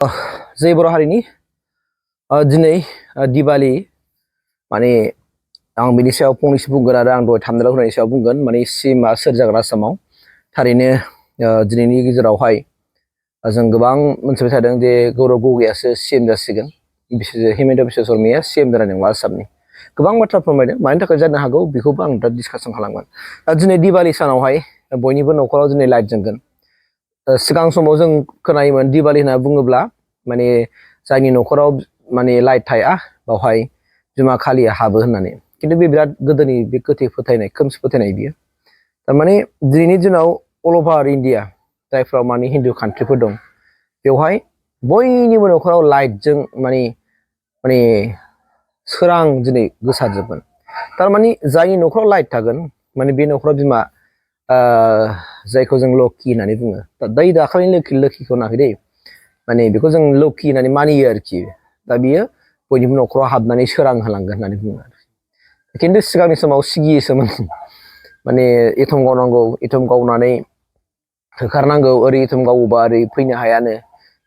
जै बर' हारिनि दिनै दिवाली माने आं बिनि सायाव फंनैसो बुंगोन आरो आं दहाय थामनेलाव होनायनि सायाव बुंगोन माने सिमा सोर जागोन आसामाव थारैनो दिनैनि गेजेरावहाय जों गोबां मोनथिबाय थादों जे गौरव गगैयासो सिएम जासिगोन हिमन्त बिश्व शर्माया सिएम जानाय नंला आसामनि गोबां बाथ्रा फोरमायदों मानि थाखाय जानो हागौ बेखौबो आं दा डिसकासन खालामगोन दिनै दिवाली सानावहाय बयनिबो न'खराव दिनै लाइट जोंगोन सिगां समाव जों खोनायोमोन दिवाली होनना बुङोब्ला माने जायनि न'खराव माने लाइट थाया बावहाय बिमा खालिया हाबो होननानै खिन्थु बे बिराद गोदोनि बे गोथै फोथायनाय खोमसि फोथायनाय बियो थारमाने दिनैनि दिनाव अल अभार इन्डिया जायफ्राव माने हिन्दु कान्ट्रिफोर दं बेवहाय बयनिबो न'खराव लाइटजों माने माने सोरां दिनै गोसारजोबगोन थारमाने जायनि न'खराव लाइट थागोन माने बे न'खराव बिमा जायखौ जों लक्ष्मी होननानै बुङो दै दाखालिनि लोखिखौ नाखै दै माने बेखौ जों लक्ष्मी होननानै मानियो आरोखि दा बियो बयनिबो न'खराव हाबनानै सोरां होलांगोन होननानै बुङो खिन्थु सिगांनि समाव सिगियोसोमोन माने एथम गावनांगौ एथम गावनानै होखारनांगौ ओरै एथम गावोबा ओरै फैनो हायानो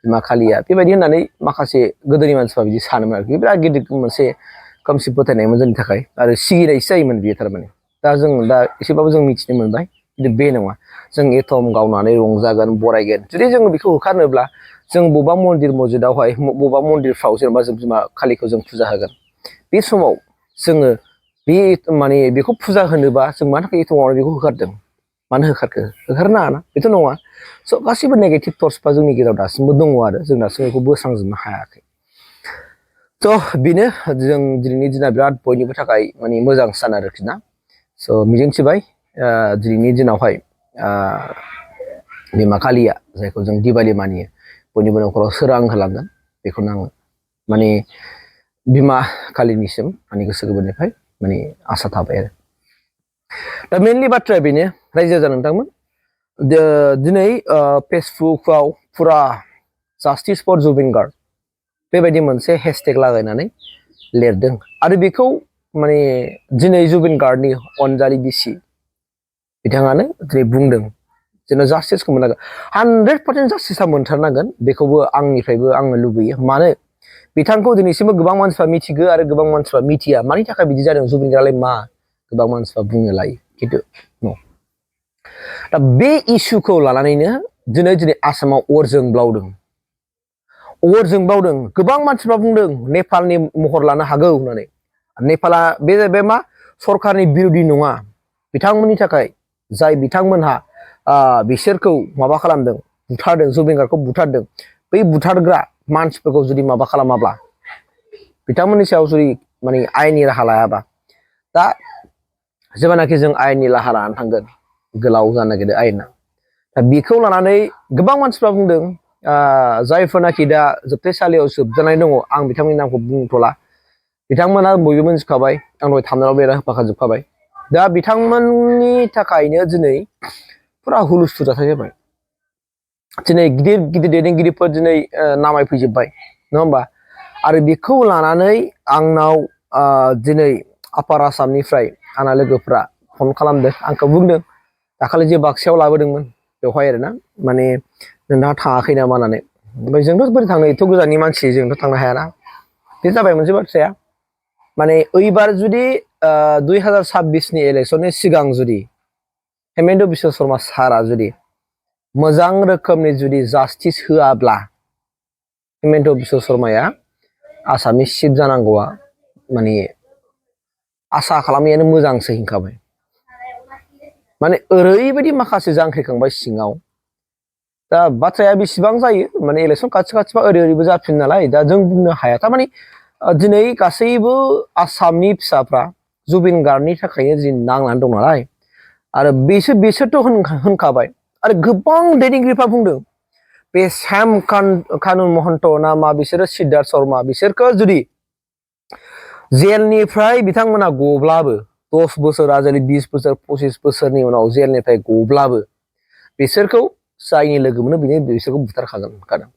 बिमा खालिया बेबायदि होननानै माखासे गोदोनि मानसिफ्रा बिदि सानोमोन आरोखि बिराद गिदिर मोनसे खोमसि फोथायनायमोन जोंनि थाखाय आरो सिगिनायसो जायोमोन बियो थारमाने दा जों दा एसेबाबो जों मिथिनो मोनबाय खिन्थु बे नङा जों एथम गावनानै रंजागोन बरायगोन जुदि जों बेखौ होखारनोब्ला जों बबेबा मन्दिर मस्जिदावहाय बबेबा मन्दिरफ्राव जेनेबा जों बिमा खालिखौ जों फुजा होगोन बे समाव जोङो बे माने बेखौ फुजा होनोबा जों मानि थाखाय एथमावनो बेखौ होखारदों मानो होखारखो होखारनो नाङा ना बेथ' नङा स' गासिबो नेगेटिभ थट्सफ्रा जोंनि गेजेराव दासिमबो दङ आरो जों दासिमबो बेखौ बोस्रांजोबनो हायाखै थ' बेनो जों दिनैनि दिना बिराद बयनिबो थाखाय माने मोजां सान आरोखि ना स' मिजिंथिबाय दिनैनि दिनावहाय बिमा खालिया जायखौ जों दिवाली मानियो बयनिबो न'खराव सोरां होलांगोन बेखौनो आङो माने बिमा खालिनिसिम माने गोसो गोरबोनिफ्राय माने आसा थाबाय आरो दा मेनलि बाथ्राया बेनो रायजो राजा नोंथांमोन दिनै फेसबुकआव फुरा जास्टिस फर जुबिन गार्ड बेबायदि मोनसे हेशटेग लागायनानै लिरदों आरो बेखौ माने दिनै जुबिन गार्डनि अनजालि बिसि बिथाङानो दिनै बुंदों जेन' जास्टिसखौ मोननांगोन 100% जास्टिसा मोनथारनांगोन बेखौबो आंनिफ्रायबो आङो लुबैयो मानो बिथांखौ दिनैसिमबो गोबां मानसिफ्रा मिथिगौ आरो गोबां मानसिफ्रा मिथिया मानि थाखाय बिदि जादों जुबिन गार्डआलाय मा गोबां मानसिफ्रा बुंनो लायो खिन्थु न' दा बे इस्युखौ लानानैनो दिनै आसामाव अर जोंब्लावदों गोबां मानसिफ्रा बुंदों नेपालनि महर लानो हागौ होननानै नेपाला बे मा सरकारनि बिरोधि नङा बिथांमोननि थाखाय जाय बिथांमोनहा बिसोरखौ माबा खालामदों बुथारदों जुबिन गार्डखौ बुथारदों बै बुथारग्रा मानसिफोरखौ जुदि माबा खालामाब्ला बिथांमोननि सायाव जुदि माने आयेननि राहा लायाबा दा जेब्लानाखि जों आयेननि राहा लानानै थांगोन गोलाव जानो नागिरदों आयेना दा बेखौ लानानै गोबां मानसिफ्रा बुंदों जायफोरनाखि दा जोबथेसालियाव जोबजानाय दङ आं बिथांमोननि नामखौ बुंथ'ला बिथांमोना बयबो मिथिखाबाय आं दहाय थामनेलाव बेरा होफाखाजोबखाबाय दा बिथांमोननि थाखायनो दिनै फुरा हुलुस्थुल जाथाय जाबाय दिनै गिदिर गिदिर दैदेनगिरिफोर दिनै नामायफैजोब्बाय नङा होमबा आरो बेखौ लानानै आंनाव दिनै आपार आसामनिफ्राय आंना लोगोफ्रा फन खालामदों आंखौ बुंदों दाखालि जे बाक्सायाव लाबोदोंमोन बेवहाय आरोना माने नोंथाङा थाङाखै नामा होननानै ओमफ्राय जोंथ' बोरै थांनो एथ' गोजाननि मानसि जोंथ' थांनो हायाना बे जाबाय मोनसे बाथ्राया माने ओइबार जुदि 2026नि इलेक्सननि सिगां जुदि हिमन्त बिश्व शर्मा सारा जुदि मोजां रोखोमनि जुदि जास्टिस होआब्ला हिमन्त बिश्व शर्माया आसामनि चिफ जानांगौआ माने आसा खालामनायानो मोजांसो हिंखाबाय माने ओरैबायदि माखासे जांख्रिखांबाय सिङाव दा बाथ्राया बेसेबां जायो माने इलेक्सन खाथिबा ओरैबो जाफिन नालाय दा जों बुंनो हाया थारमाने दिनै गासैबो आसामनि फिसाफ्रा जुबिन गार्डनि थाखायनो दिनै नांनानै दं नालाय आरो बिसोरथ' होनखाबाय आरो गोबां दैदेनगिरिफ्रा बुंदों बे श्याम कानुन महन्त ना मा बिसोरो सिद्धार्थ शर्मा बिसोरखौ जुदि जेलनिफ्राय बिथांमोना गब्लाबो 10 बोसोर आजिखालि 20 बोसोर 25 बोसोरनि उनाव जेलनिफ्राय गब्लाबो बिसोरखौ जायनि लोगो मोनो बिसोरखौ बुथारखागोन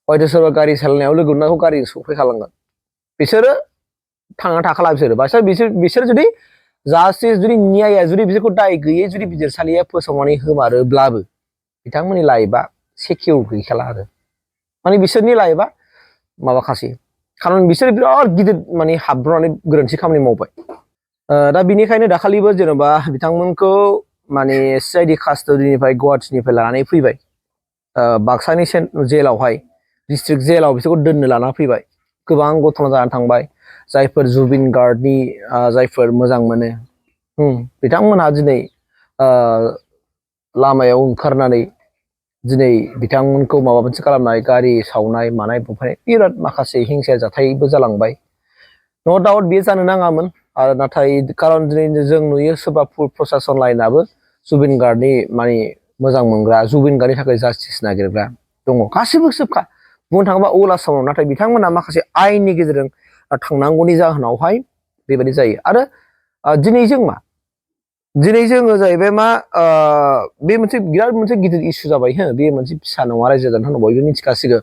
हयथ' सोरबा गारि सालायनायाव लोगो मोननायखौ गारिजों सौफैखालांगोन बिसोरो थांना थाखाला बिसोर जुदि जास्टिस जुदि न्याया जुदि बिसोरखौ दाय गैयै जुदि बिजिरसालिया फोसावनानै होमारोब्लाबो बिथांमोननि लाइफआ सेकिउर गैखाला आरो माने बिसोरनि लाइफआ माबाखासै खारन बिसोर बिराद गिदिर माने हाब्रनानै गोरोन्थि खामानि मावबाय दा बिनिखायनो दाखालिबो जेनेबा बिथांमोनखौ माने सिआइडि कास्टडिनिफ्राय गुवाहाटीनिफ्राय लानानै फैबाय बाक्सानि जेलावहाय डिस्ट्रिक्ट जेलाव बिसोरखौ दोननो लाना फैबाय गोबां घटना जानानै थांबाय जायफोर जुबिन गार्डनि जायफोर मोजां मोनो बिथांमोनहा दिनै लामायाव ओंखारनानै दिनै बिथांमोनखौ माबा मोनसे खालामनाय गारि सावनाय मानाय बुफायनाय बिराद माखासे हिंसा जाथायबो जालांबाय नो डाउट बेयो जानो नाङामोन आरो नाथाय खारन दिनै जों नुयो सोरबा प्रशासन लाइनाबो जुबिन गार्डनि माने मोजां मोनग्रा जुबिन गार्डनि थाखाय जास्टिस नागिरग्रा दङ गासिबो सोबखा बुंनो थाङोबा अल आसामाव नाथाय बिथांमोना माखासे आयेननि गेजेरजों थांनांगौनि जाहोनावहाय बेबायदि जायो आरो दिनै जों मा दिनै जोङो जाहैबाय मा बे मोनसे बिराद मोनसे गिदिर इस्यु जाबाय हो बे मोनसे फिसा नङा रायजो जानो बयबो मिथिखासिगौ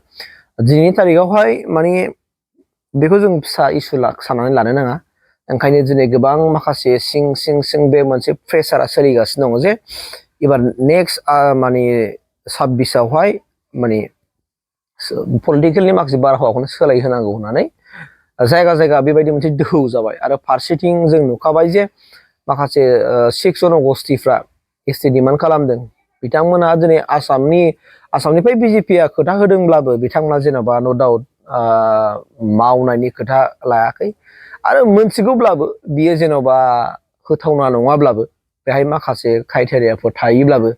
दिनैनि तारिखावहाय माने बेखौ जों फिसा इस्यु साननानै लानो नाङा ओंखायनो दिनै गोबां माखासे सिं बे मोनसे प्रेसारा सोलिगासिनो दङ जे एबार नेक्स्ट माने 26आवहाय माने पलिटिकेलनि माखासे बारहावाखौनो सोलायहोनांगौ होननानै जायगा जायगा बेबायदि मोनसे दोहौ जाबाय आरो फारसेथिं जों नुखाबाय जे माखासे 6 जनगोष्ठीफ्रा एसटि डिमान्ड खालामदों बिथांमोना दिनै आसामनिफ्राय बिजेपिया खोथा होदोंब्लाबो बिथांमोना जेनेबा नो डाउट मावनायनि खोथा लायाखै आरो मोनथिगौब्लाबो बियो जेनेबा होथावना नङाब्लाबो बेहाय माखासे क्राइटेरियाफोर थायोब्लाबो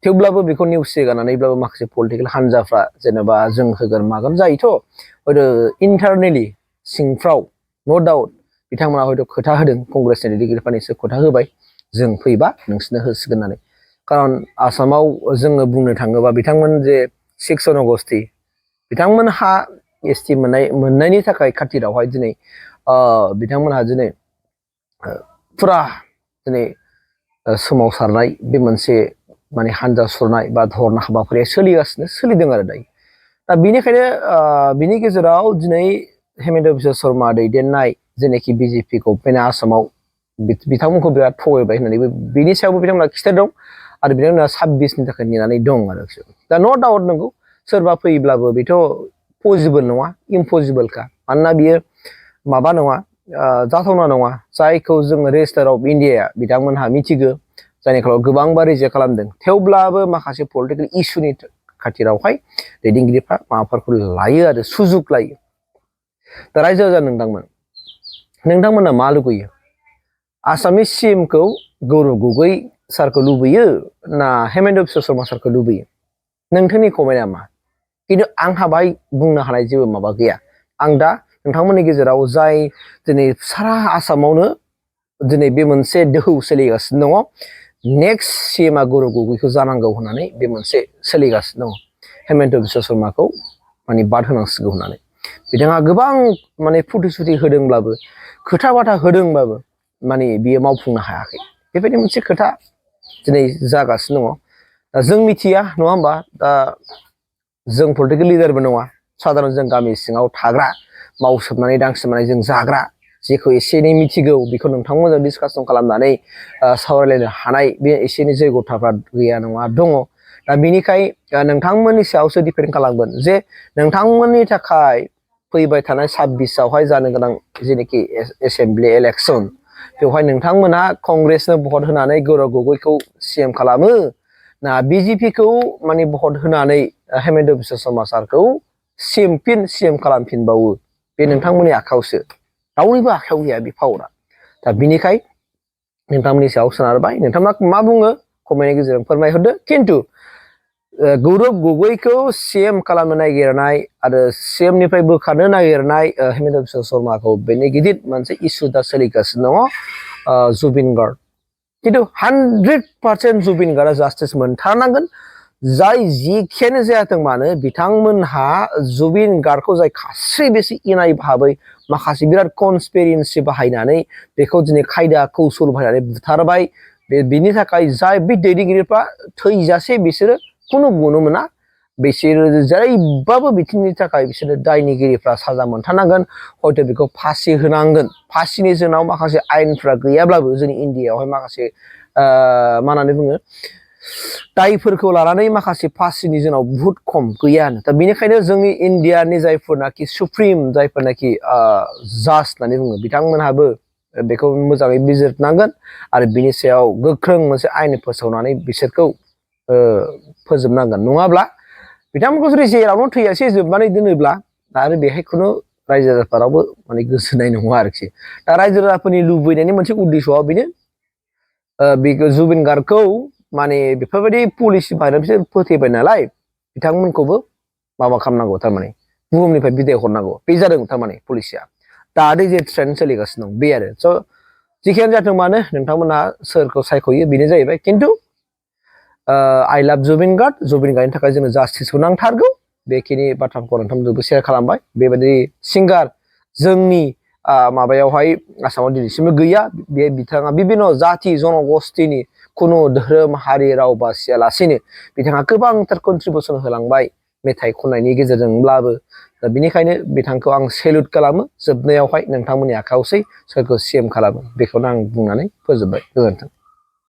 थेवब्लाबो बेखौ नेवसिगारनानैब्लाबो माखासे पलिटिकेल हान्जाफ्रा जेनेबा जों होगोन मागोन जायोथ' हयथ' इन्टारनेलि सिंफ्राव नो डाउट बिथांमोना हयथ' खोथा होदों कंग्रेसनि दैदेनगिरिफोरनिसो खोथा होबाय जों फैबा नोंसोरनो होसिगोन होननानै खारन आसामाव जोङो बुंनो थाङोबा बिथांमोन जे 6 जनगोष्ठी बिथांमोनहा एसटि मोननायनि थाखाय खाथिरावहाय दिनै बिथांमोनहा दिनै फुरा दिनै सोमावसारनाय बे मोनसे माने हान्जा सुरनाय बा धरना हाबाफारिया सोलिदों आरो दायो दा बेनिखायनो बिनि गेजेराव दिनै हेमन्त बिश्व शर्मा दैदेननाय जेनाखि बिजेपि गभर्नमेन्टआ आसामाव बिथांमोनखौ बिराद थगायबाय होननानैबो बिनि सायावबो बिथांमोना खिथेर दं आरो बिथांमोना 26नि थाखाय नेनानै दं आरो दा नो डाउट नंगौ सोरबा फैयोब्लाबो बेथ' पसिबोल नङा इम्पसिबोलखा मानोना बियो माबा नङा जाथावना नङा जायखौ जों रेजिस्टार अफ इन्डियाया बिथांमोनहा मिथिगौ जायनि खालाव गोबांबा रिजेक्ट खालामदों थेवब्लाबो माखासे पलिटिकेल इस्युनि खाथिरावहाय दैदेनगिरिफ्रा माबाफोरखौ लायो आरो सुजुग लायो दा रायजो राजा नोंथांमोना मा लुगैयो आसामनि सिएमखौ गौरव गगৈ सारखौ लुबैयो ना हेमन्त बिश्व शर्मा सारखौ लुबैयो नोंथांनि कमेन्टआ मा खिन्थु आंहा बाहाय बुंनो हानाय जेबो माबा गैया आं दा नोंथांमोननि गेजेराव जाय दिनै सारा आसामावनो दिनै बे मोनसे दोहौ सोलिगासिनो दङ नेक्स्ट सिएमआ गौरव गगैखौ जानांगौ होननानै बे मोनसे सोलिगासिनो दङ हेमन्त बिश्व शर्माखौ माने बाद होनांसिगौ होननानै बिथाङा गोबां माने फुटि होदोंब्लाबो खोथा बाथा होदोंब्लाबो माने बियो मावफुंनो हायाखै बेबायदि मोनसे खोथा दिनै जागासिनो दङ दा जों मिथिया नङा होमबा दा जों पलिटिकेल लिडारबो नङा साधारन जों गामि सिङाव थाग्रा मावसोमनानै दांसोमनानै जों जाग्रा जेखौ एसे एनै मिथिगौ बेखौ नोंथांमोनजों डिसकासन खालामनानै सावरायलायनो हानाय बे एसे एनै जयगथाफ्रा गैया नङा दङ दा बेनिखाय नोंथांमोननि सायावसो डिपेन्ड खालामगोन जे नोंथांमोननि थाखाय फैबाय थानाय 26आवहाय जानो गोनां जेनाखि एसेम्ब्लि इलेक्सन बेवहाय नोंथांमोना कंग्रेसनो भट होनानै गौरव गगैखौ सिएम खालामो ना बिजेपिखौ माने भट होनानै हेमन्त बिश्व शर्मा सारखौ सिएम खालामफिनबावो बे नोंथांमोननि आखायावसो रावनिबो आखायाव गैया बे पावारा दा बिनिखाय नोंथांमोननि सायाव सोनारबाय नोंथांमोना मा बुङो कमेन्टनि गेजेरजों फोरमायहरदो खिन्थु गौरव गगैखौ सिएम खालामनो नागिरनाय आरो सिएमनिफ्राय बोखारनो नागिरनाय हेमन्त बिश्व शर्माखौ बेनि गिदिर मोनसे इस्यु दा सोलिगासिनो दङ जुबिन गार्ड खिन्थु 100% जुबिन गार्डआ जास्टिस मोनथारनांगोन जाय जिखियानो जायाथों मानो बिथांमोनहा जुबिन गार्डखौ जाय खास्रि बेसे इनाय भाबै माखासे बिराद कनस्पिरेन्सि बाहायनानै बेखौ दिनै खायदा कौशल बाहायनानै बुथारबाय बिनि थाखाय जाय बे दैदेनगिरिफ्रा थैजासे बिसोरो खुनु गुनो मोना बिसोरो जेरैबाबो बिथिंनि थाखाय बिसोरो दायनिगिरिफ्रा साजा मोनथारनांगोन हयथ' बेखौ फासि होनांगोन फासिनि जोंनाव माखासे आयेनफ्रा गैयाब्लाबो जोंनि इण्डियायावहाय माखासे मा होननानै बुङो दायफोरखौ लानानै माखासे फासिनि जोंनाव बुहुत खम गैयानो दा बेनिखायनो जोंनि इन्डियानि जायफोरनाखि सुप्रिम जायफोरनाखि जाज होननानै बुङो बिथांमोनहाबो बेखौ मोजाङै बिजिरनांगोन आरो बिनि सायाव गोख्रों मोनसे आयेन फोसावनानै बिसोरखौ फोजोबनांगोन नङाब्ला बिथांमोनखौ जुदि जेरावनो थैयासे जोबनानै दोनोब्ला आरो बेहाय खुनु रायजो राजाफोरावबो माने गोसोनाय नङा आरोखि दा रायजो राजाफोरनि लुबैनायनि मोनसे उद्देश्यआ बेनो बेखौ जुबिन गार्गखौ माने बेफोरबायदि पलिसि बाहायनानै बिसोर फोथैबाय नालाय बिथांमोनखौबो माबा खालामनांगौ थारमाने बुहुमनिफ्राय बिदाय हरनांगौ बे जादों थारमाने पलिसिया दादि जे ट्रेन्ड सोलिगासिनो दं बे आरो स' जिखियानो जाथों मानो नोंथांमोनहा सोरखौ सायख'यो बेनो जाहैबाय खिन्थु आइ लाभ जुबिन गार्गनि थाखाय जोंनो जास्टिसखौ नांथारगौ बेखिनि बाथ्राखौ नोंथांमोनजोंबो शेयार खालामबाय बेबायदि सिंगार जोंनि माबायावहाय आसामाव दिनैसिमबो गैया बे बिथाङा बिभिन्न जाति जनगस्थिनि खुनु धोरोम हारि राव बासियालासेनो बिथाङा गोबांथार कन्ट्रिबिउसन होलांबाय मेथाइ खननायनि गेजेरजोंब्लाबो दा बेनिखायनो बिथांखौ आं सेलुट खालामो जोबनायावहाय नोंथांमोननि आखायावसै सोरखौ सिएम खालामो बेखौनो आं बुंनानै फोजोबबाय गोजोन्थों